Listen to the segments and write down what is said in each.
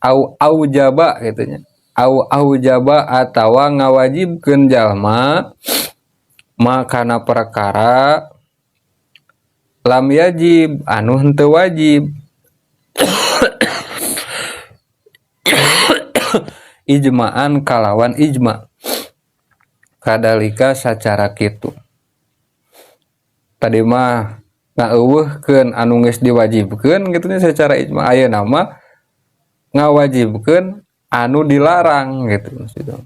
Au aujaba gitu nya. Au aujaba atawa ngawajibkeun jalma makana perkara lam yajib anu henteu wajib ijma'an kalawan ijma kadalika sacara kitu. Tadi mah ngaeuweuhkeun anu geus diwajibkeun kitu nya secara ijma, ayeuna mah ngawajibkeun anu dilarang gitu maksudnya.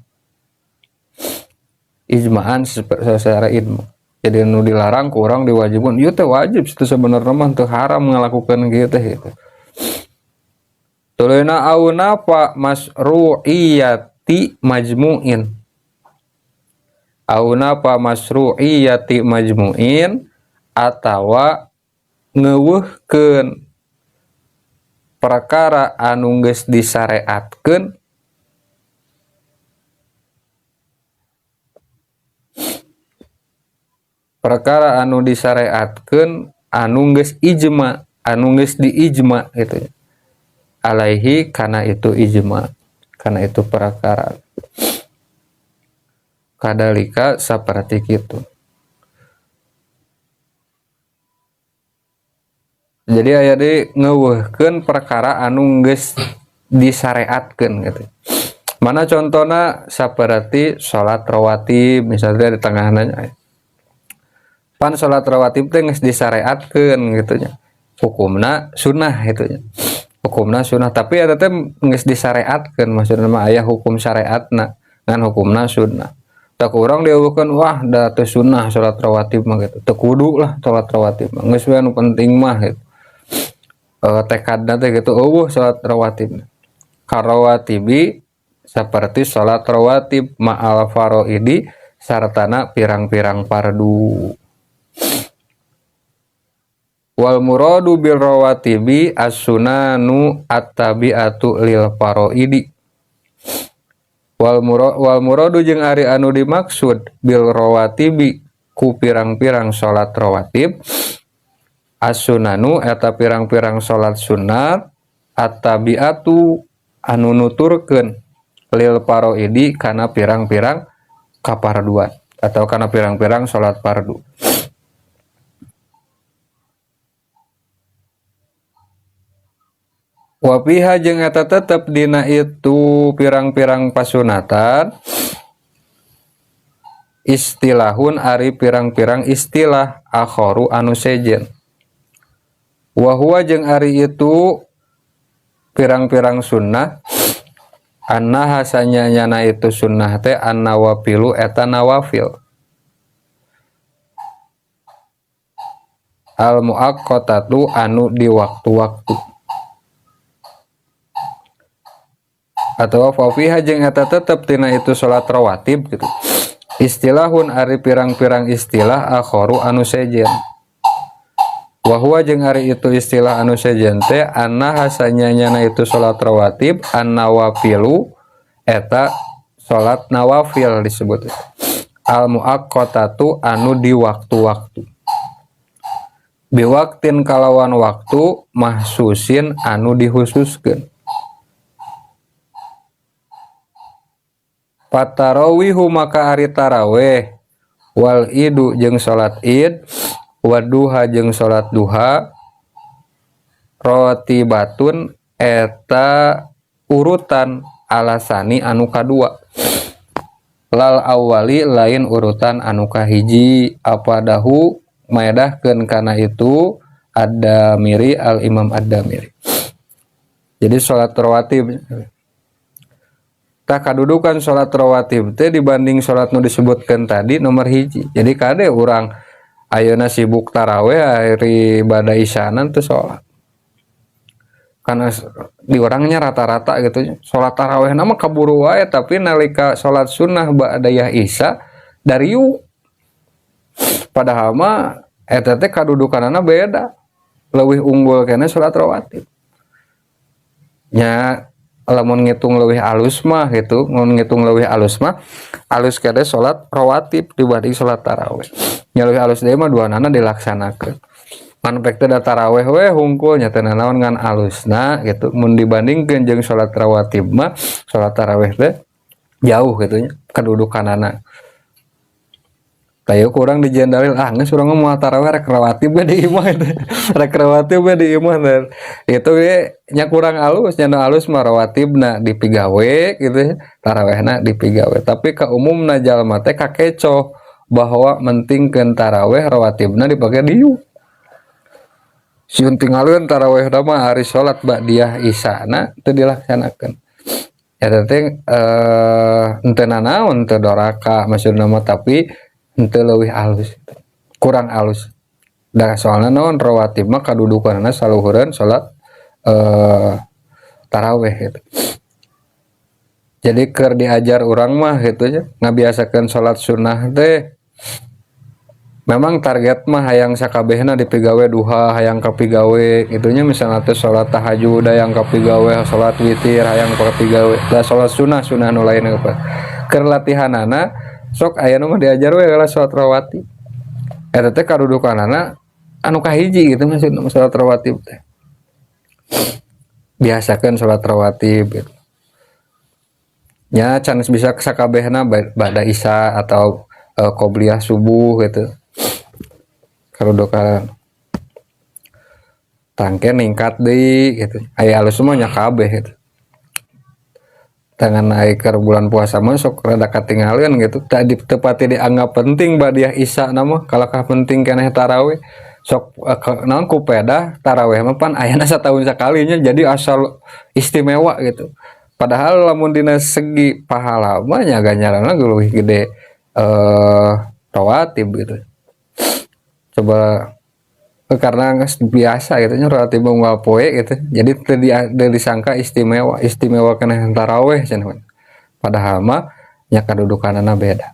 Ijma'an secara ilmu. Jadi anu dilarang kurang diwajibkeun, ieu teh wajib itu sebenarnya mah teu haram ngalakukeun kieu teh gitu. Tuluyna au nafa masru'iyati majmu'in. Au nafa masru'iyati majmu'in atawa ngeuweuhkeun perkara anu geus disareatkeun perkara anu disareatkeun anu geus ijma, anu geus diijma gitu. Alaihi kana itu ijma, kana itu perkara. Kadalika saperti kitu. Jadi aya deui ngeuweuhkeun perkara anu geus disareatkeun gitu. Mana contona saperti salat rawatib misalnya di tengahna aya. Pan salat rawatib teh geus disareatkeun gitu nya. Hukumna sunnah gitu nya. Hukumna sunnah tapi eta teh geus disareatkeun, maksudna mah aya hukum syariatna ngan hukumna sunnah. Tak urang dieuweuhkeun wah da teu sunnah salat rawatib mah gitu. Teu kudu lah salat rawatib mah. Geus we anu penting mah gitu. Tekadna teh gitu eueuh salat rawatib. Karawatibi seperti salat rawatib ma'al faraidi sartana pirang-pirang fardu. Wal muradu bil rawatibi as-sunanu at-tabi'atu lil faraidi. Wal muradu jeung ari anu dimaksud bil rawatibi ku pirang-pirang salat rawatib as-sunanu eta pirang-pirang salat sunat at-tabi'atu anu nuturkeun lil faraidi kana pirang-pirang kaparduan atau kana pirang-pirang salat fardu. Wa fiha jeung eta tetep dina itu pirang-pirang pasunatan istilahun ari pirang-pirang istilah akharu anu sejen. Wa huwa jeung ari itu pirang-pirang sunnah anna hasanya nyana itu sunnah teh annawafilu eta nawafil al muaqqatatu anu di waktu-waktu atau fa fiha jeung eta tetep tina itu salat rawatib gitu. Istilahun ari pirang-pirang istilah akharu anu sejen. Wa huwa jeung ari itu istilah anu sejen teh anna hasanya nyana itu salat rawatib annawafilu eta salat nawafil disebut. Al muaqqatatu anu di waktu-waktu. Biwaktin kalawan waktu mahsusin anu dihususkeun. Patarawihu maka ari taraweh wal idu jeung salat id waduha jeung salat duha rotibatun eta urutan alasani anu kadua lal awali lain urutan anu kahiji apadahu maedahkeun kana itu ad-Damiri al Imam ad-Damiri. Jadi salat rawatib tak kadudukan salat rawatib teh dibanding salat nu disebutkan tadi nomor hiji. Jadi kade urang ayeuna sibuk taraweh ari bada isyanan teu salat. Karena di orangnya rata-rata gitu salat taraweh nama kaburu wae tapi nalika salat sunnah ba'dayah isya dariu. Padahal mah eta teh kadudukanana beda. Leuwih unggul keneh salat rawatib. Nya lamun ngitung leuwih alus mah gitu, mun ngitung leuwih alus mah alus kade salat rawatib dibanding salat tarawih. Nya leuwih alus deui mah duanana dilaksanakeun. Ngan pek teh da taraweh we hungkul nya, teu nanaon, ngan alusna gitu mun dibandingkeun jeung salat rawatib mah, salat taraweh teh jauh gitu nya kedudukanana. Tayo kurang dijieun dalil, ah geus urang mah moal taraweh, rek rawatib we di imah gitu. Rek rawatib we di imah teh. Itu ge nya kurang alus nya. Nu alus mah rawatibna dipigawe gitu ya, tarawehna dipigawe. Tapi ka umumna jalma teh kakecoh bahwa mentingkeun taraweh, rawatibna dipake diuk. Sieun tinggaleun taraweh mah, ari salat ba'diyah isana teu dilaksanakeun. Eta teh henteu nanaon, teu doraka maksudna mah, tapi henteu leuwih alus gitu. Kurang alus. Da soalna naon, rawatib mah kadudukanna saluhureun salat taraweh gitu. Jadi keur diajar urang mah gitu nya, ngabiasakeun salat sunnah teh memang target mah hayang sakabehna dipigawe duha, hayang kapigawe gitu nya. Misalnya teh salat tahajud hayang kapigawe, salat witir hayang kapigawe. Da salat sunnah, sunnah nu lain apa keur latihanana sok aya nu mah diajar we lah salat rawatib. Eta teh kadudukanana anu kahiji gitu. Maksudna salat rawatib teh biasakeun salat rawatib gitu nya, can bisa sakabehna ba'da isya atau qobliyah subuh gitu kadudukan. Tangke ningkat deui gitu, aya alus mah nya kabeh gitu. Tangan naik ke bulan puasa mah sok rada katinggalin gitu, tadi tepatnya dianggap penting badiah isya nama kalakah penting keneh taraweh. Sok naon ku peda taraweh mah pan ayana satahun sakalinya, jadi asal istimewa gitu. Padahal lamun dina segi pahala mah nya ganjaranna leuwih gede rawatib gitu. Coba karena geus biasa gitu nya, rawatib unggal poe gitu, jadi teu disangka istimewa, istimewa keneh taraweh cenah. Padahal mah nya kadudukanana beda.